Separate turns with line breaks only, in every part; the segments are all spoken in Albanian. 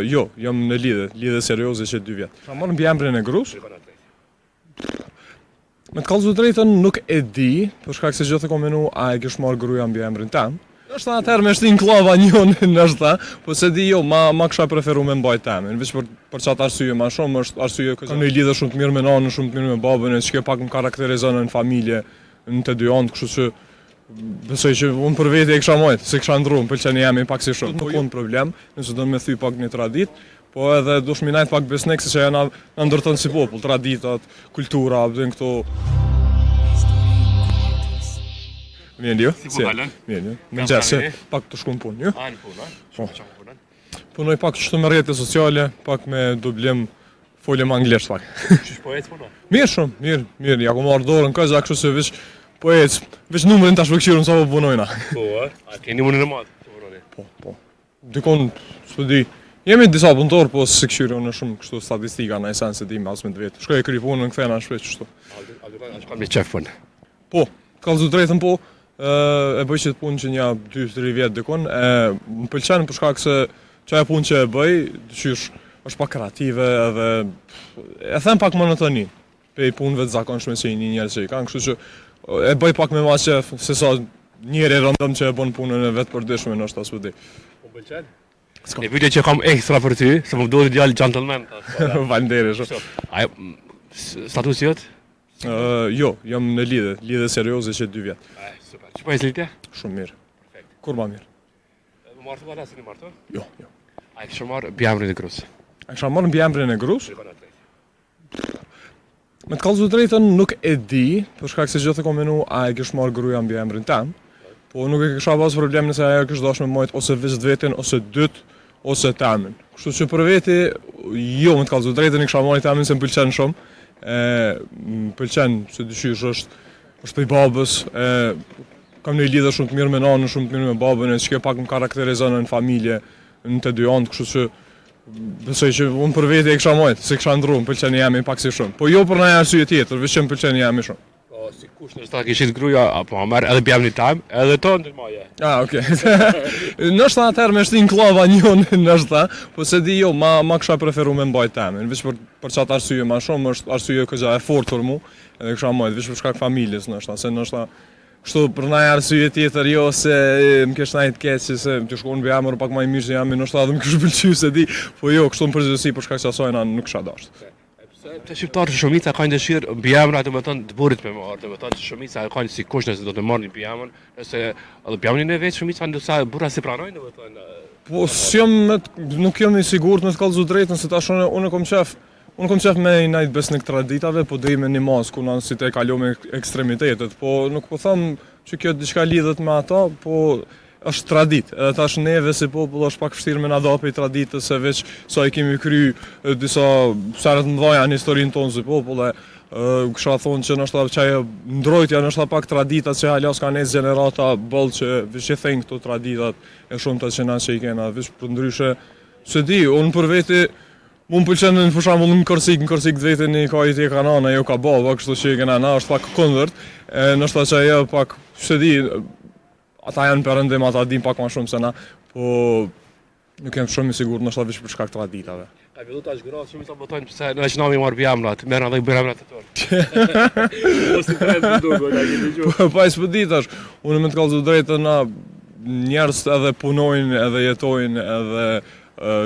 Jo, jam në lidhje, lidhje serioze që dy vjet. Kisha marrë mbiemrin e grus? Me të kallzu drejtën nuk e di, për shkak se gjithë e kom menu a e kish marrë gruja mbiemrin tem. Ndoshta atëherë me shti n'kllava njënin, ndoshta, po s'e di jo, ma ma kisha preferu me mbajt temin, veç për për qat arsye ma shumë, është arsye kam një lidhje shumë të mirë me nanën, shumë të mirë me babën, e që kjo pak më karakterizon në familje, në të dy anët, kështu që Besoj që unë për vete e kisha majt, s'e kisha ndrru, më pëlqen jemi pak si shumë. Nuk konë problem, nëse do me thy pak një traditë, po edhe dush mi najt pak besnik, se që na, na ndërton si popull, traditat, kultura, bëdhen këto... Mirë, ju? Si po kalon? Mirë, ju. Më se pak tu shku në punë, ju?
A, në punë, a?
Po. Punoj pak qështu me rrjete sociale, pak me dublim, folim anglisht pak.
Qysh po ecë puna?
Mirë shumë, mirë, mirë, ja kom marrë dorën këza, kështu se veç po ecë, veç numrin tash po këqyrim sa po punojna.
Po, a? A keni numrin e madh që punoni?
Po, po. Dikon, s'po di. Jemi disa punëtor, po s'e këqyri unë shumë kështu statistika, në sen s'e di me as me të vetë. Shkoj e kry punën, kthehna në shpi qështu.
A, a, a, a, a, me qef punë?
Po, të kallzu drejtën po, e bëj qëtë punë që nja 2-3 vjet dikun, e më pëlqen për shkak se qajo punë që e bëj, qysh është pak kreative edhe e them pak monotoni prej punëve të zakonshme që i një njerëz që i kanë, kështu që e bëj pak me ma qef se sa njeri rëndom që e bën punën e vet përditshme ndoshta s'po di.
Po pëlqen? Një pyetje që kam ekstra për ty, se më duhet djalë gentleman
tash. Po, Faleminderit shumë.
Ai statusi jot?
Uh, jo, jam në lidhje, lidhje serioze që dy
vjet. Ai, super. Qysh po ecë lidhja?
Shumë mirë. Perfekt. Kur ma mirë.
U martu a s'jeni martu?
Jo, jo.
A e kishe marrë mbiemrin e grus?
A kisha marrë mbiemrin e grus? Me të kallzu drejtën nuk e di, për shkak se gjithë e kom menu a e kish marrë gruja mbiemrin tem. Po nuk e kisha pas problem nëse ajo kish dashur me majt ose veç të vetin ose dytë ose temin. Kështu që për veti, jo me të kallzu drejtën i kisha majt temin se më pëlqen shumë. E, më pëlqen se diqysh është është prej babës, e, kam një lidhje shumë të mirë me nanën, shumë të mirë me babën, e që kjo pak më karakterizon në familje, në të dy anët, kështu që besoj që unë për veti e kisha majt, s'e kisha ndrru, më pëlqen jemi pak si shumë. Po jo për ndonjë arsye tjetër, veç që më pëlqen jemi shumë.
Po, si kush nëse ta kishit gruja, apo a merr edhe mbiemrin tem, edhe to ndërmaje.
Ah, okay. Ndoshta atëherë me shti n'kllava njënin, ndoshta, po s'e di jo, ma ma kisha preferu me mbajt temin, veç për për qat arsye ma shumë është arsye këgja e fortë për mu, edhe kisha majt, veç për shkak familjes ndoshta, se ndoshta kështu për ndonjë arsye tjetër jo se më kish najt keq se më kish konë mbiemër pak ma i mirë se jami, ndoshta edhe më kish pëlqy s'e di, po jo, kështu në përgjithësi për shkak të asaj na nuk kisha dashtë.
Pse pse shqiptarët shumica kanë dëshirë mbiemra domethënë të burrit me marr, domethënë që shumica e kanë si kusht nëse do të marrin mbiemër, nëse edhe mbiemrin e vet shumica ndërsa burra s'i pranojnë domethënë.
Po s'jam me nuk jam i sigurt me të kallzu drejtën se tash unë unë kom qef unë kom qef me i najt besnik traditave, po deri me një masë ku na si të kalojmë ekstremitetet, po nuk po them që kjo diçka lidhet me ato, po Është traditë, edhe tash neve si popull është pak vështirë me na da prej traditës se veç sa i kemi kry disa sene të mëdha në historinë tonë si popull e kisha thonë që ndoshta qajo ndrojtja ndoshta pak traditat që hala s'ka nejt gjenerata boll që veç i thejnë këto traditat e shumta që na që i kena, veç përndryshe s'e di, unë për veti Mu më pëlqen për shembull në Korsikë, në Korsikë të vetin i ka i ti ka nana, jo ka baba, kështu që i kena na është pak kundërt, e ndoshta që ajo pak, s'e di, Ata janë në perëndim, ata dinë pak ma shumë se na, po nuk jam shumë i sigurt, ndoshta veç për shkak traditave.
Ka fillu tash gratë shumë sa botojnë pse na që nami marr mbiemrat, merren edhe mbiemrat e tonë. Mos i trend në duke, na keni dëgjuar.
Po pa s'po di tash, unë me të kallzu drejtën na njerëz edhe punojnë, edhe jetojnë, edhe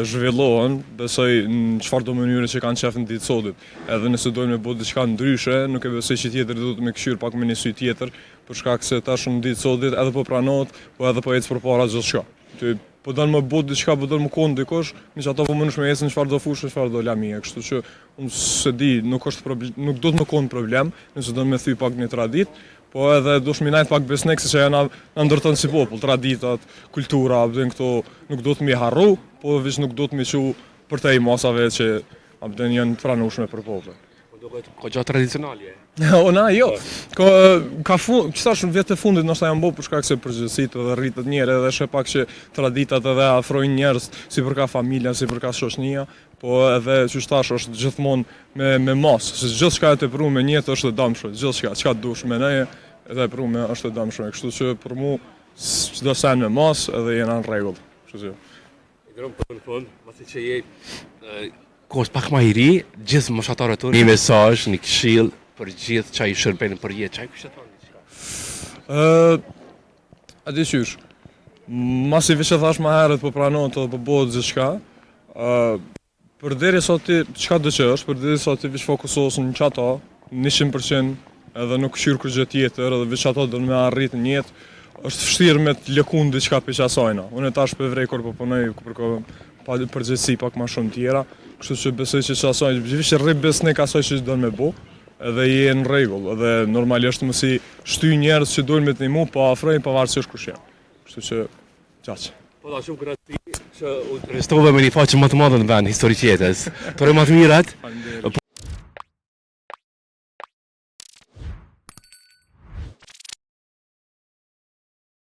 zhvillohen, besoj në çfarëdo mënyre që kanë qef në ditë sotit. Edhe nëse dojnë me bo diçka ndryshe, nuk e besoj që tjetri duhet me kqyr pak me një sy tjetër, Për shkak se tash në ditë sotit edhe po pranohet, po edhe po ecë përpara gjithçka. Ti po don me bo diçka, po don me kon dikush, me qato po mundesh me ecë në çfarëdo fushë, në çfarëdo lamie, kështu që unë s'e di, nuk është problem, nuk duhet me kon problem, nëse don me thy pak një traditë, po edhe dush mi najt pak besnik se që na na ndërton si popull, traditat, kultura, bën këto nuk duhet mi harru, po veç nuk duhet mi çu përtej masave që a bën janë të pranueshme për popull.
Po duket goxha tradicional je.
O na jo. Ka ka fu, qetash në vjet e fundit ndoshta janë bo për shkak se përgjegjësitë edhe rritet njeri edhe sheh pak që traditat edhe afrojnë njerëz si për ka familja, si për ka shoqënia, po edhe qysh thash është gjithmonë me me masë, se gjithçka e teprume në jetë është e dëmshme, gjithçka, çka dush menoje, e teprume është e dëmshme, kështu që për mu çdo sen me masë edhe jena në rregull. Kështu që.
Grum për në fund, masi që je kohës pak ma i ri, gjithë moshatarët tonë, një mesazh, një këshill për gjithë që i shërben për jetë, çka i kishe thonë diçka?
Ë A di qysh? Masi veç e thash ma herët po pranohet edhe po bëhet gjithçka, ë Përderisa ti, çka do që është, përderisa ti veç fokusohesh në qato, 100% edhe nuk kqyr kurgjë tjetër edhe veç ato don me arrit në jetë, është vështirë me të lëkund diçka prej qasajna. Unë tash pe vrej kur po punoj, kur po pa përgjegjësi pak ma shumë tjera, kështu që besoj që qasaj, veç rri besnik asaj që don me bo, edhe je në rregull, edhe normalisht mos i shty njerëz që dojnë me të ndihmu, po afrojnë pavarësisht kush janë. Kështu që Qaq.
Po da shumë kënaqësi që u intervistove me një faqe më të madhe në vend, histori të jetës. Të uroj më të mirat.
Faleminderit.